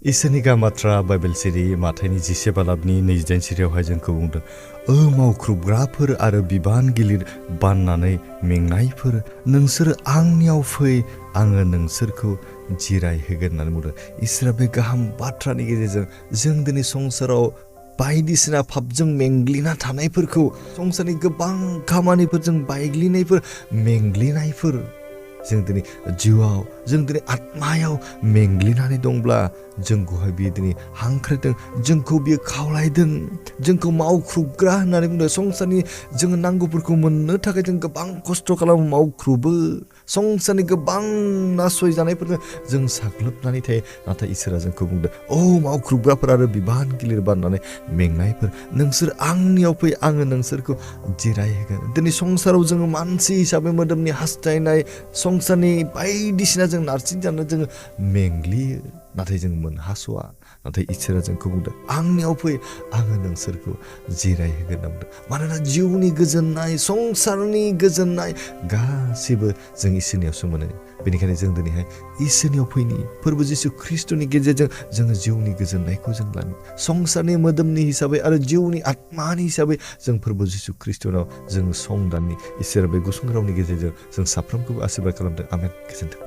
इसोरनि गामात्रा बाइबेल सिरि माथाइनि 17 बालाबनि 22 सिरियावहाय जोंखौ बुंदों मावख्रुबग्राफोर आरो बिबान गिलिर बाननानै मेंनायफोर नोंसोर आंनियाव फै आङो नोंसोरखौ जिरायहोगोन होननानै बुंदों। इसोरा बे गाहाम बाथ्रानि गेजेरजों जों दिनै संसाराव बायदिसिना फाबजों मेंग्लिना थानायफोरखौ संसारनि गोबां खामानिफोरजों बायग्लिनायफोर मेंग्लिनायफोर जों दिनै जिउआव जों दिनै आत्मायाव मेंग्लिनानै दंब्ला जोंखौहाय बियो दिनै हांख्रायदों, जोंखौ बियो खावलायदों, जोंखौ मावख्रुबग्रा होननानै बुंदों। संसारनि जोङो नांगौफोरखौ मोननो थाखाय जों गोबां खस्थ' खालामो, मावख्रुबो, संसारनि गोबां नासयजानायफोरजों जों साग्लोबनानै थायो। नाथाय इसोरा जोंखौ बुंदों मावख्रुबग्राफोर आरो बिबान गिलिर बाननानै मेंनायफोर नोंसोर आंनियाव फै आङो नोंसोरखौ जिरायहोगोन। दिनै संसाराव जोङो मानसि हिसाबै मोदोमनि हास्थायनाय संसारनि बायदिसिना जों नारसिनजानो जोङो मेंग्लियो, नाथाय जों मोनहास'आ। नाथाय इसोरा जोंखौ बुंदों आंनियाव फै आङो नोंसोरखौ जिरायहोगोन होनना बुंदों। मानोना जिउनि गोजोननाय, संसारनि गोजोननाय गासिबो जों इसोरनियावसो मोनो। बेनिखायनो जों दिनैहाय इसोरनियाव फैनि फोरबो जिसु ख्रिस्ट'नि गेजेरजों जोङो जिउनि गोजोननायखौ जों लानो। संसारनि मोदोमनि हिसाबै आरो जिउनि आत्मानि हिसाबै जों फोरबो जिसु ख्रिस्ट'नाव जोङो संदाननि। इसोरा बे गुसुं रावनि गेजेरजों जों साफ्रोमखौबो आशीर्बाद खालामदों। आमेन। गोजोन्थों।